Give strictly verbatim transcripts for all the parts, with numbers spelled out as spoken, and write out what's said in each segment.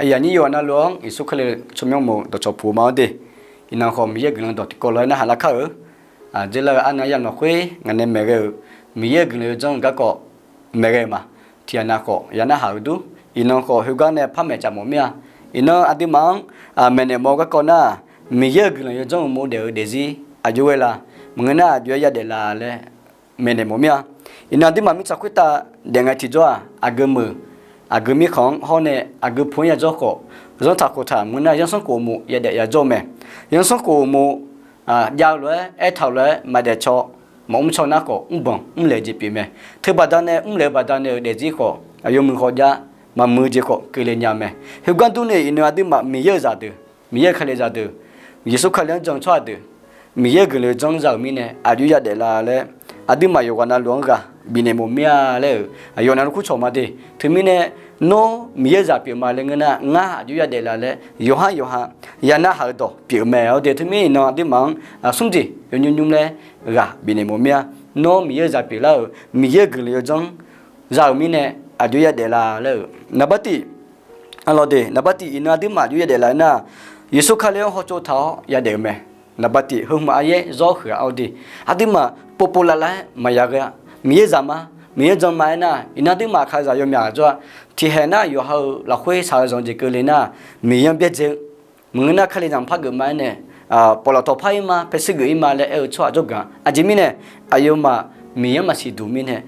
Yaqnyir yawqha navluf-anr Yeqsur Kali tsawrmyanr uqmov dawqcawq puq ma-awr de. Iqnan khawf Miqyaer-euq guiqlanq dawq tiqkawv lof-aer narhaq larkar-euq, aqjeq lar-eu arnan yamq lafkhoer ngaq nae maeq ghae-euq, Miqyaer-euq guiqlanq yawdzanr-eu garkawv maeq ghae-eu ma. Tiqghaq nav khawf ya narhaq-eu dur. Iqnan khawf khoergar nae par maeqcaf mawf mir-a. Iqnan aqduimaf-anr maeqnaeq mawf-eu garkawv nar, Miqyaer-euq guiqlanq yawdzanr-eu uqmov daef-eu daefzir aqjox ghae la, maqngeur nar aqjox-aer yadaef la laer maeqnaeq mawf mir-a. Iqnan aqduimaf mirtsaq khoertav daef ngae tiqjawr-aq, aqgeu meuq, aqgeu mirkhanq-anr hawr nae aqgeu pu-anr yajawr khawf, zanrtaq khoftaq maqngeur nar zanrsanrkhof uqmov yadaef yajawr-eu mae. Zanrsanrkhof uqmov jav-eu lof-aer, aertaq-eu lof-aer maqdaef caw, maqmr caw nar khawf mrbanq mrlaeq jeq pyeuf mae. Teubaqda nae mrlaeq-eu baqdanae-euq daefzir khawf aqyawf muiq khawf jav, maqmuiq-eu jeq khawf keuvle nya mae. Khoergar durni iqnan aqduimaf Miqyaer-euq zaqdeuq, Miqyaer-euq Kali zaqdeuq, Yeqsur Kali-anr jan-eu tsawrhaq deuq, Miqyaer-euq guiqlanq yawdzanr za-euq mirnae aqjox yadaef la laer, aqduimaf yawqghaq navluf-anr ghaq bifnaeq mawf mir-a laer-euq aqyawf navluf kurcawq ma de. Teumirnae, nawr Miqyaer-euq zaq pyeuf ma laer ngeur nar, ngar aqjox yadaef la laer yawqhar yawqha ya narhaq-eu dawq pyeuf-eu mae. Awr de, teumirnae iqnan aqduimaf-anr smr jeq yawnymr nymr laer ghaq bifnaeq mawf mir-a. Nawr Miqyaer-euq zaq pyeuflar-euq, Miqyaer-euq guiqlanq yawdzanr za-euq mirnae aqjox yadaef la laer-euq naqbar tiq, aqlawq de, naqbar tiq iqnan aqduimaf aqjox yadaef la nar, Yeqsur Kali-anr hawtsov taq-awr yadaef-eu mae. Naqbar tiq, heu hmq aryaer zawr huiq-a. Awr de, aqduimaf povpov lavlav-aer maqya ghae-a. Miqyaer zaq ma, Miqyaer jan ma aernar, iqnan aqduimaf aqkaqzaq yawmyaq jawr-a. Tiqhaeq nar yawqha-euq lafkhoer shaq-eu zanq jeq keuvle nar, Miqyaer-anr byaerdzae-eu maqngeur nar Kalizaq maqpar geuf ma aernae, pawqlawq tawqpar-ir ma, paershuir geuf-ir ma laer aer-eu tsawrhaq jawrganq-a. Aqjeq mirnae, aqyawfmaf Miqyaer-anr maqsiq duq mirnae,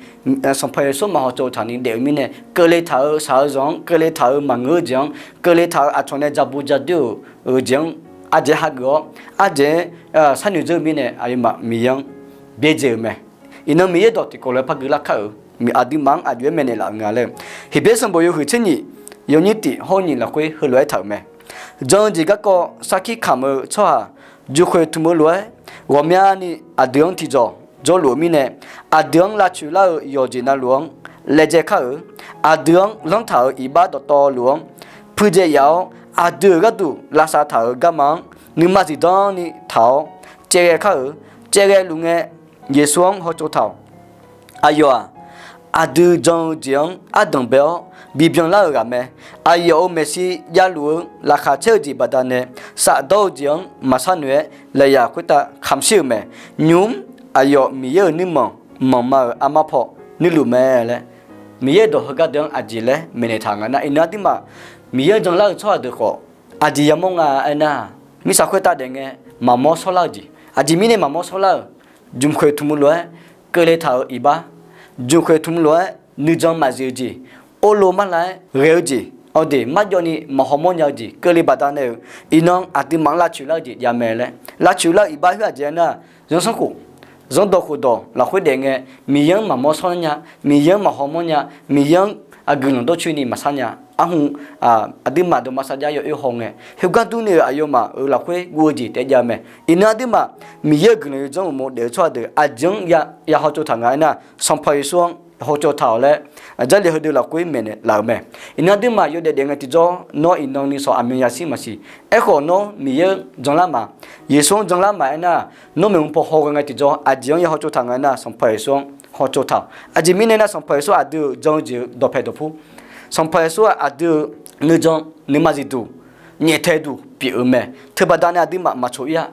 Sanqpaq Yeqsur maqhaw tsov taq ni daef-eu mirnae, keuvle taq-euq shaq-eu zanq-anr, keuvle taq-euq maqngeur-eu jeq-anr, keuvle taq-euq aqcawq nae ja bu ja doer-euq jeq-anr, ardzaeq-aer hageuf-awr, ardzaeq-aer sharnoeq dzeur-eu mirnae, aqyawfmaf Miqyaer-anr byaerdzae-euq mae. Iqnan Miqyaer dawq tiqkawv lof-aer par gui larkar-euq, aqduimaf-anr aqjox-aer maeqnaeq laf-eu nga laer, Heqbyaer sanqbof yawhuiq tser nyif, yawnyir tiq hawr nyiq lafkhoer heulof-aer taq-euq mae. Jan-eu jeq garkawv sarkir kamq-eu tsawrhaq, juqkhoeq tmq-eu lof-aer ghawqmyani aqdui-anr tiqjawq jawrluf-eu mirnae, aqdui-anr lavtsoeq lar-eu yawqjeq navluf-anr laejae kar-euq. Aqdui-anr lanrtaq-euq iqbax dawqtawvluf-anr puirdzae yaf-awr, aqdui-euq gharduq lavsav taq-euq garma-anr nuima zifdan ni taq-awr caevghae kar-euq. Caevghae luf ngae, Yeqsur-anr hawtsov taq-awq. Aqyawf-aq, aqdui jan-eu jeq-anr ardanq bae-awr bibyan lar-euq ghaq mae. Aqyawf-euq maeqshi javluf-eu laqkhaq caer-eu jeq baqdanae, safdawr-eu jeq-anr maqshar noeq-aer lafyaq khoertav kamq shir-euq mae. Nymq-mr aqyawf Miqyaer-euq nuirmanq manqma-euq armar paw nuirluf mae laer, Miqyaer dawq heugar deuq-anr aqjeq laer maeqnaeq taq nga nar, iqnan aqduimaf Miqyaer-anr janlar-eu tsawrhaq deuq khawf aqjeq yamawr nga aernar, mirtsaq khoertav daef ngae maqmawr shawrlar-eu jeq, aqjeq mirnae maqmawr shawrlar-euq, jmqkhoeq tmq-eu lof-aer keuvle taq-euq iqbax, jmqkhoeq tmq-eu lof-aer nuijan maqzif-eu jeq, orlo marlav-aer ghae-eu jeq, awqdeq marjawvni maqhaw mawrnya-eu jeq keuvle baqdanae-euq, iqnan aqduimaf-anr lavtsoeq lar-eu jeq javmae laer, lavtsoeq lar-eu iqbax khoer aqjeq aernar, zanrsanrkhof zanrdawq khofdawq lafkhoer daef ngae, Miqyaer-anr maqmawr shawrlar nya, Miqyaer-anr maqhaw mawrnya, Miqyaer-anr aqguiqlanq dawrcoeni maqshar nya. Arhu aqduimaf dawqma sarjax yawoer haw ngae, khoergar durni-euq aqyawfmaf-euq lafkhoer guv-eu jeq taef jav mae. Iqnan aqduimaf Miqyaer-euq guiqlanq yawdzanr uqmov daef-eu tsawrhaq deuq aqjeq-anr ya haw tsov taq nga aernar, Sanqpaq Yeqsur-anr haw tsov taq-awq laer, Jarlif heudeuq lafkhoer maeqnaeq laf-euq mae. Iqnan aqduimaf yawdaef daef ngae tiqjawr, nawr iqnan ni sawq aqmyan yashir maqsiq. Aerkhawf nawr Miqyaer-anr janlar ma, Yeqsur-anr janlar ma aernar, nawr maeqhu paw haw ghae ngae tiqjawr aqjeq-anr ya haw tsov taq nga aernar, Sanqpaq Yeqsur-anr haw tsov taq-awq. Aqjeq mirnae nar, Sanqpaq Yeqsur aqdui-euq jan-eu jeq-eu dawqpae dawqpur, Sanqpaq Yeqsur aqdui-euq nuijan nuima zifduq nyaeftaeq duq pyeuf-eu mae. Teubaqda nae aqduimaf maqcoq-ir-a.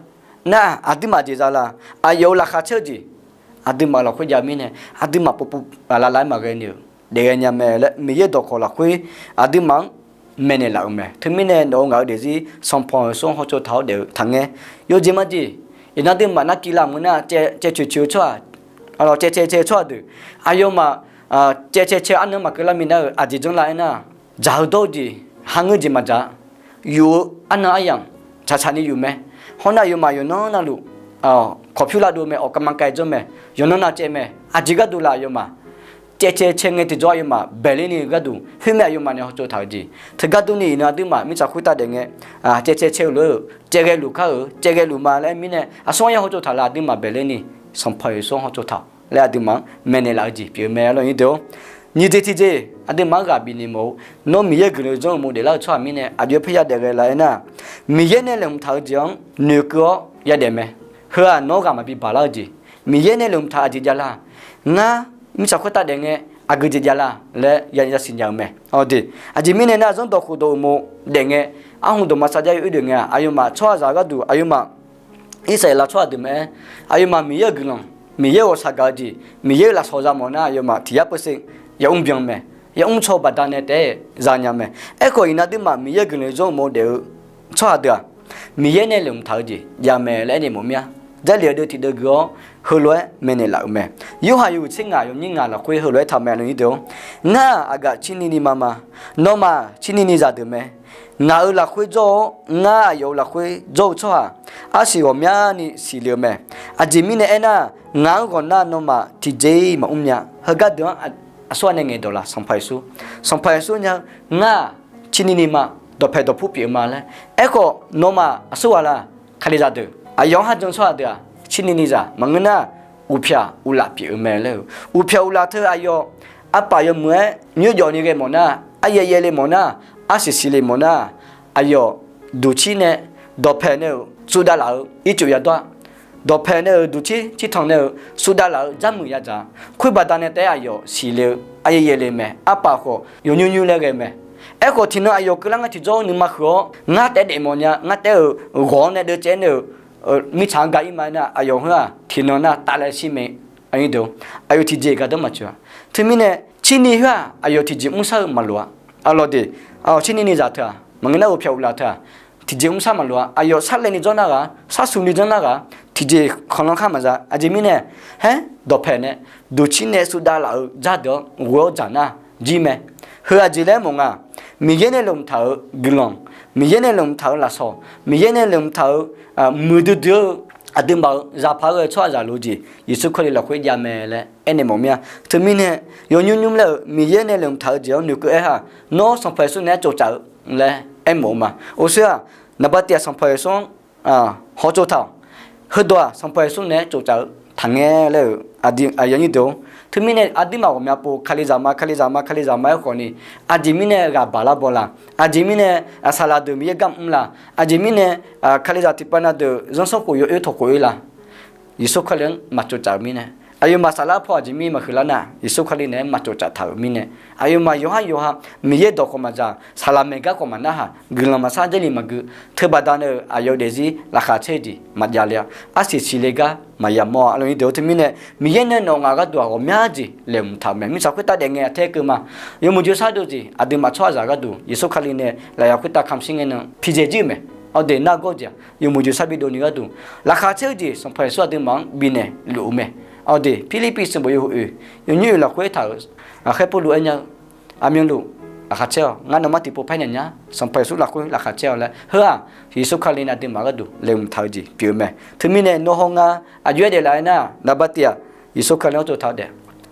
Nar aqduimaf jeq za la? Aqyawf-euq laqkhaq caer-eu jeq aqduimaf lafkhoer jav mirnae, aqduimaf povpov lavlav-aer maqghae ni-euq daef ghaenya mae laer, Miqyaer dawqkawq lafkhoer aqduimaf-anr maeqnaeq laf-euq mae. Teumirnae nawq-eu ngaq-eu daefzir Sanqpaq Yeqsur-anr haw tsov taq-awr daef-eu taqngaer. Yawjeq majeq, iqnan aqduimaf narkiv lamq ngeur nar, caev caev coeq coeq-eu tsawrhaq, caev caev caev-eu tsawrhaq deuq, aqyawfmaf caev caev caev-eu arnan maqkeuv lar minav-euq aqjeq janr la aernar, dzaq-eu dawr-eu jeq, ha ngeur jeq maqdzaq-a. Yuf-eu arnan aryamq tsaqtsaq ni yuf mae. Hawr nar aqyawfmaf yawqnan navluf kawqpyur lavdov mae, awq kavmaqkav janr mae, yawqnan navcaev mae. Aqjeq gharduq laf aqyawfmaf caev caev caev ngae tiqjawr aqyawfmaf baeqler ni-eu gharduq, khoermae aqyawfmaf nae haw tsov taq-eu jeq. Teugar durni iqnan aqduimaf mirtsaq khoertav daef ngae, caev caev caev-eu lof-aer caev ghae luf kar-euq, caev ghae luf ma laer mirnae, aqsur-anr ya haw tsov taq la aqduimaf baeqler ni, Sanqpaq Yeqsur-anr haw tsov taq-awq laer aqduimaf-anr maeqnaeq laf-eu jeq pyeuf-eu mae lawr nyiq deuq-or. Nyiq jeq tiqjeq aqduimaf-anr ghaq bifni mawf-eu, nawr Miqyaer guiqlanq yawdzanr uqmov daeflar-eu tsawrhaq mirnae aqjox-aer paerya daef ghae la aernar, Miqyaer nae laeqhmq taq-eu jeq-anr noeqkeuv-awr yadaef mae. Heu-aq nawr ghaq maqbi baq lar-eu jeq. Miqyaer nae laeqhmq taq aqjeq jav la? Ngar mirtsaq khoertav daef ngae, aqgeujeq javlar laer yasiq nya-eu mae. Awq de, aqjeq mirnae nar, zanrdawq khofdawq uqmov daef ngae, arhu dawqma sarjax yawoer deuq ngae-aq, aqyawfmaf tsawrhaqzaq gharduq aqyawfmaf Irsaqleqlav tsawrhaq deuq mae-aer, aqyawfmaf Miqyaer-euq guiqlanq, Miqyaer-euq ghawqshaq gaq-eu jeq, Miqyaer-euq lafsawq za mawf nar, aqyawfmaf tiq yar percent yamr byan mae. Yamr caw baqdanae taef-aer za nya mae. Aerkhawf, iqnan aqduimaf Miqyaer-euq guiqlanq zanr uqmov daef-eu tsawrhaq deuq-aq, Miqyaer nae laeqhmq taq-eu jeq javmae laer aernaeq mawf mir-a. Jarlif-eu deuq tiqdeuv geuf-awr heulof-aer maeqnaeq laf-euq mae. Yorhaq yawhuiq tser ngaq yawnyir ngaq lafkhoer heulof-aer taq mae, aqyuif aqnyir deuq-or. Ngar-aq, aqgaf cirni ni ma ma. Nawmaf cirni ni zaqdeuq mae. Ngaq-euq lafkhoer jawr-awr, ngar aqyawf-euq lafkhoer jawr-eu tsawrhaq, arsiq ghawqmyani siqle-eu mae. Aqjeq mirnae aernar, ngaq-anr ghawqnar nawmaf tiqjeq-iq maqmr nya. Heugar deuq-anr aqsurghaq nae ngaeqdawq laf, Sanqpaq Yeqsur. Sanqpaq Yeqsur nya-eu, ngar-aq, cirni ni ma, dawqpaeq dawqpur pyeuf-eu ma laer. Aerkhawf, nawmaf aqsurghaq la, Kalizaq deuq, aqyawf-anr kharjan tsawrhaq deuq-aq, cirni ni zaq maqngeur nar, uqpyaq uqlaf pyeuf-eu mae laer-eu. Uqpyaq uqlaf teu aqyawf, arpaf yawmuiq-aer nymrjawf ni ghae mawf nar, aryaev yaevle mawf nar, arsiq siqle mawf nar, aqyawf duqcir nae, dawqpaeq nae-euq suvdav laf-eu ircuf yadawr-a. Dawqpaeq nae-euq duqcir cirtanq nae-euq suvdav laf-eu jarmuiq yadzaq-a. Khoer baqdanae taef-aer aqyawf siqle-eu aryaev yaevle mae. Arpaf khawf yawnymr nymr laer ghae mae. Aerkhawf, tiqnan aqyawf keuvlar ngae tiqjawr-awr nuima huiq-awr, ngar taef-aer daef mawf nya, ngar taef-aer-euq ghawq-anr nae deuvcaev nae-euq mirtsaq-anr ga ir ma aernar, aqyawf heu-aq tiqnan nar taflaeq shir mae. Aqyuif deuq, aqyawf tiqjeq gaqdar maqtsoeq-a. Teumirnae, cirni khoer-aq, aqyawf tiqjeq mrshar-eu maqloq-a. Aqlawq de, aqyawf cirni ni zaq teu-aq, maqngeur nar uqpyaq uqlaf teu-aq, tiqjeq mrshar maqloq-a. Aqyawf sarlaev ni janr nar ghaq, sarsuq ni janr nar ghaq, tiqjeq khanqlanr khar maqza. Aqjeq mirnae, haer, dawqpaeq nae, duqcir nae suvdav laf-eu jardeuq-anr ghoe-awr dzaq nar jir mae. Heu aqjeq laer mawf nga, Miqyaer nae laeqhmq taq-euq guiqlanq, Miqyaer nae laeqhmq taq-euq lafsawq, Miqyaer nae laeqhmq taq-euq muiqdui dui-eu aqduimaf-euq zaqpaq-aer ghae-eu tsawrhaqzaq lof-eu jeq Yeqsur Kali lafkhoer jav mae laer aernaeq mawf mir-a. Teumirnae, yawnymr nymr laer-euq Miqyaer nae laeqhmq taq-eu jeq-anr noeqkeuv aer-aq, nawr Sanqpaq Yeqsur naeq-aer tsovtsaf-eu laer aermawf-eu ma. Orsher-aq, naqba tiq-aq Sanqpaq Yeqsur-anr hawtsov taq-awq. Heudawq-aq Sanqpaq Yeqsur naeq-aer tsovtsaf-eu taqngae laer-euq aqyuif aqnyir deuq-or. Teumirnae aqduimaf ghawqmya pov Kalizaq ma, Kalizaq ma, Kalizaq ma aerkhawf ni, aqjeq mirnae ghaq baq lar baw la? Aqjeq mirnae saqlaq deuq Miqyaer gar mr la? Aqjeq mirnae Kalizaq tiqpav na deuq zanrsanrkhof yawoer tawqkhof-ir la? Yeqsur Kali-anr maqtsovtsaf-euq mirnae, aqyawfmaf saflar paw aqjeq mir maqhuiq lar nar, Yeqsur Kali naeq-aer maqtsovtsaf taq-euq mirnae, aqyawfmaf yawqhar yawqha Miqyaer dawq khawf maqdzaq, saqlaq maeq gar khawf maqnarhaq, guiqlanq maqsar Jarlif maqgui, teubaqda nae-euq aqyawf daefzir laqkhaq caer-eu jeq maqjav le-a. Arsiq siqle gar maqya mawr-a. Aqlawq nyi deuq-or, teumirnae Miqyaer nae nawq ngaq gharduq-aq ghawqmya jeq laeqhmq taq-euq mae. Mirtsaq khoertav daef ngae aqtae keuv ma. Yawmuiq jawrshar dov-eu jeq aqduimaf tsawrhaqzaq gharduq Yeqsur Kali nae lafyaq khoertav kamq shir ngae nan piqdzaeq jir-euq mae. Awq de, nargawr jeq-aq yawmuiq jawrshar bidov ni gharduq laqkhaq caer-eu jeq Sanqpaq Yeqsur aqduimaf-anr bifnaeq luf-eu mae. Awq de, Pirlirpiv sanqbof yawhuiq oeq yawnyir oeq lafkhoer taq-euq, ghaqkhaer Pawrluv aernya-eu, aqmyanluf laqkhaq caer-awq. Ngar nawmaf tiqpov paer naeq nya, Sanqpaq Yeqsur lafkhoer laqkhaq caer-awq laer. Heu-aq, Yeqsur Kali nae aqduimaf gharduq laeqhmq taq-eu jeq pyeuf-eu mae. Teumirnae nawr hawr ngar aqjox-aer daeflaf-aer nar, naqba tiq-aq, Yeqsur Kali-anr tsovtaq-eu daef.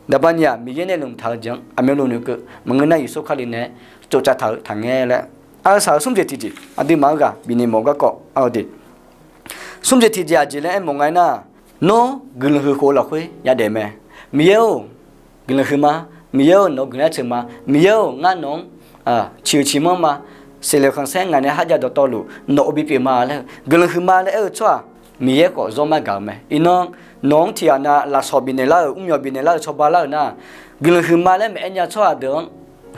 Naqba nyiq-aq, Miqyaer nae laeqhmq taq-eu jeq-anr aqmyanluf noeqkeuv, maqngeur nar Yeqsur Kali nae tsovtaq taq-euq taqngae laer. Arsaq-eu smr jeq tiqjeq aqduimaf-anr ghaq bifnaeq mawf-eu garkawv, awq de, smr jeq tiqjeq aqjeq laer aermawf nga aernar, nawr guiqlanq huiq khof-eu lafkhoer yadaef mae. Miqyaer-or, guiqlanq huiqma. Miqyaer-or, nawq-eu guiqlanq-aer teuq ma. Miqyaer-or, ngar nawq-anr ciqhuiq ciqmanr ma. Seqleq khanqsaer ngaq nae kharjav dawqtawvluf nawq-eu bipyeuf ma laer-eu guiqlanq huiqma laer aer-eu tsawrhaq Miqyaer khawf zawr mar gaq-eu mae. Iqnan nawq-anr tiqghaq nav lafsawq bifnaeq lar-euq, mrmyawq bifnaeq lar-euq, cawba lar-euq nar, guiqlanq huiqma laer maqaer nya-eu tsawrhaq deuq-anr,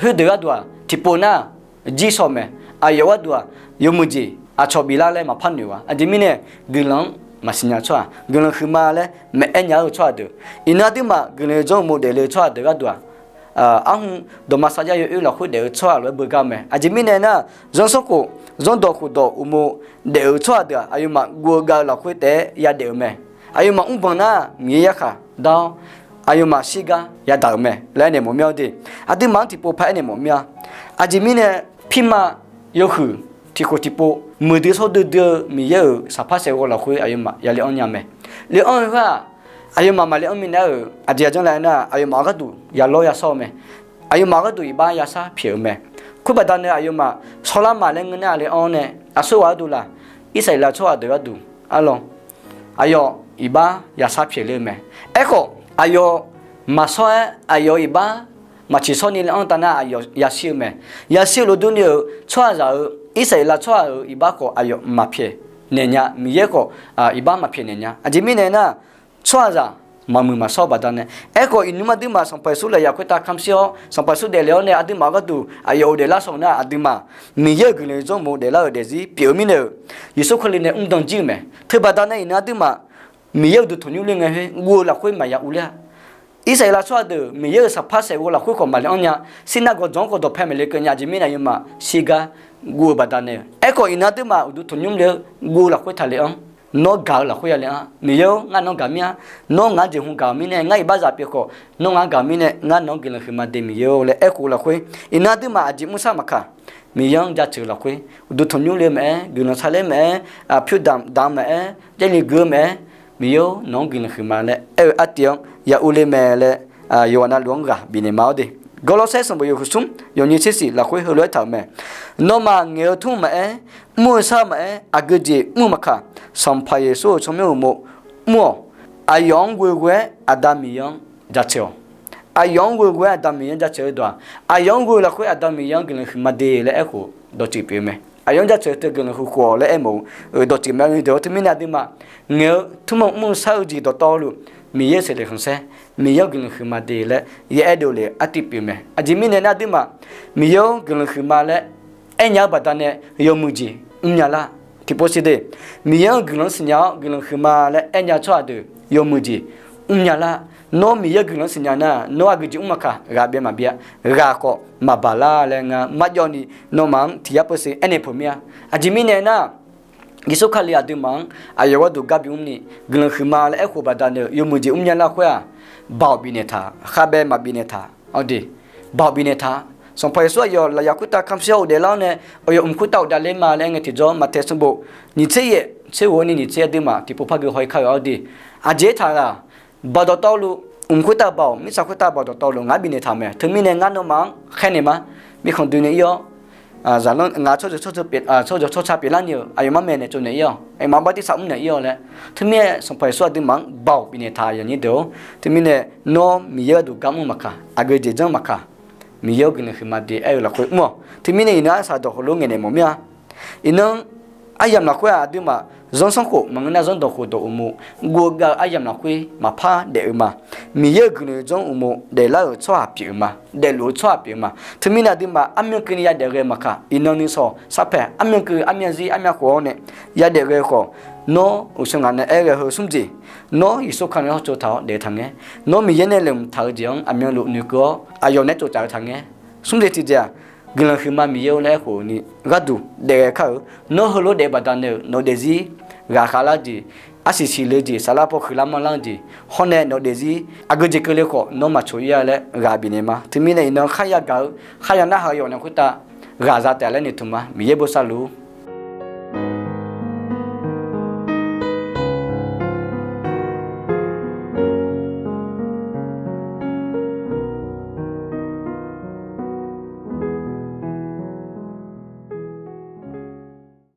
khoerdeuq gharduq-aq tiqpov nar jir shaw mae. Aqyawf gharduq-aq yawmuiq jeq aqcawq biflar laer maqpar noeq-a. Aqjeq mirnae guiqlanq-anr maqsiqnya tsawrhaq, guiqlanq huiqma laer maqaer nya-eu tsawrhaq deuq, iqnan aqduimaf guiqlanq zanr uqmov daefle-eu tsawrhaq deuq gharduq-aq, arhu dawqma sarjax yawoer lafkhoer daef-eu tsawrhaq lof-aer beugar mae. Aqjeq mirnae nar, zanrsanrkhof zanrdawq khofdawq uqmov daef-euq tsawrhaq deuq-aq, aqyawfmaf guv-eu gav-eu lafkhoer taef-aer yadaef-eu mae. Aqyawfmaf mrbanq nar Miqyaer yarkhaq dar-awr, aqyawfmaf shirgar yadaq-euq mae laer aernaeq mawf mir-a de. Aqduimaf-anr tiqpov paq aernaeq mawf mir-a. Aqjeq mirnae, pirma yawhuiq tiqkhof tiqpov muiqdui shawrdui dui-eu Miqyaer-euq saqpar saeqghawv lafkhoer aqyawfmaf yale anr nya mae. Le anr-eu khoer-aq, aqyawfmaf maqle anr minav-euq aqjeq aqjanr laer nar, aqyawfmaf gharduq yalawr yashawr-eu mae. Aqyawfmaf gharduq iqbax yashar pyaeq-eu mae. Khoer baqdanae aqyawfmaf shawrlar ma laer ngeur nar, le anr nae aqsurghaq gharduq laq, Irsaqleqlav tsawrhaq deuq gharduq arlawr, aqyawf iqbax yashar pyaeq ler-eu mae. Aerkhawf, aqyawf maqshawr-aer aqyawf iqbax maqtiq shawr ni le anr tav nar, aqyawf yashir-eu mae. Yashir-eu lof durni-euq tsawrhaqzaq-euq, Irsaqleqlav tsawrhaq-euq iqbax khawf aqyawf maqpyaeq naeq nya. Miqyaer khawf iqbax maqpyaeq naeq nya. Aqjeq mirnae nar, tsawrhaqzaq maqmuiq maqshawr-eu baqdanae. Aerkhawf, iqnymr aqduimaf Sanqpaq Yeqsur lafyaq khoertav kamq shir-awr, Sanqpaq Yeqsur daefle-awr nae aqduimaf-euq gharduq aqyawf-euq daeflar shawr-eu nar, aqduimaf Miqyaer-euq guiqlanq yawdzanr uqmov daeflar-euq daefzir pyeuf-eu mirnae-euq, Yeqsur Kali nae mrdan jir-eu mae. Teubaqda nae iqnan aqduimaf Miqyaer-euq uqduq tanqnymr le ngae khoer guv-eu lafkhoer maqya urler-a. Irsaqleqlav tsawrhaq deuq Miqyaer-euq saqpar saeqghov lafkhoer khawf maqle anr nya. Shirnav gawqjawq-anr khawf dawqpae maqle keuv nya. Aqjeq mirnae aqyawfmaf siqgar guv-eu baqdanae-euq. Aerkhawf, iqnan aqduimaf uqduq tanqnymr le-eu guv-eu lafkhoer taqle anr. Nawr gaq-eu lafkhoer ya le anr. Miqyaer-or, ngar nawr gaq mir-a. Nawr ngaq-anr jeqhu gaq-euq mirnae ngar iqbaxzaq pyeuf khawf, nawr ngaq-anr gaq mirnae ngar nawq-anr guiqlanq huiqma de Miqyaer-or laer aerkhof-eu lafkhoer, iqnan aqduimaf aqjeq mr sar maqkaq, Miqyaer-anr jaceuq-eu lafkhoer, uqduq tanqnymr le-eu maqaer, guiqlanq sar ler maqaer, pyur damq damq maqaer, jarlif gui-eu maqaer, Miqyaer-or, nawq-anr guiqlanq huiqma laer aer-eu artiv-anr ya urler mae laer, yawqghaq navluf-anr ghaq bifnaeq ma-awr de. Gawrlawrsaer sanqbof yawhuiq smr yawnyir tser shif lafkhoer heulof-aer taq-euq mae. Nawmaf ngaeq-eu tmr maqaer, mr-eu shar-eu maqaer, aqgeu jeq mr-eu maqkaq, Sanqpaq Yeqsur-euq tsawrmyanr uqmov mr-awq. Aqyawf-anr ghoeghoe-aer Aqda Miqyaer-anr jaceuq-awq. Aqyawf-anr ghoeghoe-aer Aqda Miqyaer-anr jaceuq-eu dawq-aq, aqyawf-anr ghoe-eu lafkhoer Aqda Miqyaer-anr guiqlanq huiqma de laer aerkhof dawqtsuif pyeuf-eu mae. Aqyawf-anr jaceuq teu guiqlanq huiq khof-awq laer aermawf-eu dawqtsuif mae. Deuq-awr teumirnae aqduimaf ngaeq-eu tmr-eu mr-eu shar-eu jeq dawqtawvluf, Miqyaer-euq saeqleq khanqsaer, Miqyaer-anr guiqlanq huiqma de laer yaer aerdov lef-eu artiv pyeuf-eu mae. Aqjeq mirnae nar aqduimaf Miqyaer-anr guiqlanq huiqma laer aernya-eu baqdanae yawmuiq jeq mrnya lar. Tiqpov siq de, Miqyaer-anr guiqlanq siqnya-awr guiqlanq huiqma laer aernya-eu tsawrhaq deuq yawmuiq jeq mrnya lar. Nawr Miqyaer-anr guiqlanq siqnya nar, nawr aqgeu jeq mr maqkaq, ghaq byav maqbyav, ghaq khawf maqbaq lar laer ngar marjawv ni nawmaf-anr tiq yar peuseq aernaeq peuq mir-a. Aqjeq mirnae nar, Yeqsur Kali aqduimaf-anr aqyawf gharduq gar bimr ni guiqlanq huiqma laer aerkhof baqdanae-euq yawmuiq jeq mrnya lar khoer-aq, Baoq bifnaeq taq, khavbae maqbifnaeq taq-awr de. Baoq bifnaeq taq. Sanqpaq Yeqsur aqyawf lafyaq khoertav kamq shir-awr ghofdaef lar-awr nae, aqyawf mq khoertav ghofdaef ler ma laer aer ngae tiqjawr Maqtaeq sanqbof nyiq tser yaef tser ghof-awr ni nyiq tser aqduimaf tiqpov par gui haw-ir kar-euq-awr de. Aqjeq aertaq-aq, Baoq dawqtawvluf, mq khoertav Baoq, mirtsaq khoertav Baoq dawqtawvluf ngar bifnaeq taq mae. Teumirnae ngar nawmaf-anr khaernaeq ma. Mirkhanq dui nae ir-awr, zaqlanr ngaq-euq tsawrjeuq tsawrjeuq pyeuf, tsawrjeuq tsawrca pyeuflar ni-euq aqyawfmaf mae naeq tsovnaeq ir-awq, aqyawfmaf bartirsaq mr naeq ir-awq laer. Teumirnae Sanqpaq Yeqsur aqduimaf-anr Baoq bifnaeq taq yawnyir deuq-or. Teumirnae nawr Miqyaer gharduq gar mr maqkaq, aqgeu jeq janr maqkaq, Miqyaer-anr guiqlanq huiqma de aer-eu lafkhoer mr-awq. Teumirnae iqnan arsaq dawq heulof ngaeqnaeq mawf mir-a. Iqnan aryamq lafkhoer-aq aqduimaf zanrsanrkhof maqngeur nar zanrdawq khofdawq uqmov guv-eu gav-eu aryamq lafkhoer maqpar daef-eu ma. Miqyaer-euq guiqlanq yawdzanr uqmov daeflar-euq tsawrhaq pyeuf-eu ma. Daefluf-eu tsawrhaq pyeuf-eu ma. Teumirnae aqduimaf armyan keuvni yadaef ghae maqkaq, iqnan nuisawq sarpaeq armyan keuv armyan zir armyan khof-awr nae yadaef ghae khawf, nawr uqshoe ngaq nae aer ghae heu smr jeq, nawr Yeqsur Kali-anr hawtsov taq-awr daef-eu taqngaer. Nawr Miqyaer nae laeqhmq taq-eu jeq-anr aqmyanluf noeqkeuv-awr aqyawf nae tsoftsaf-eu taqngaer. Smr jeq tiqjeq-aq, guiqlanq huiqma Miqyaer-or laer aerkhof ni gharduq daef ghae kar-eu. Nawr heulof daef-eu baqdanae-euq nawq-eu daefzir ghaqkhav lar-eu jeq, arsiq siqle-eu jeq, saflar paw huiqlar manrlar-eu jeq, hawr nae nawq-eu daefzir aqgeu jeq keuvle khawf nawr maqcoq ir-a laer ghaq bifnaeq ma. Teumirnae iqnan kharya gaq-eu kharya narhaq-eu yawf nae khoertav ghaq za taef laer noeqtmq ma. Miqyaer bosav luf-ur.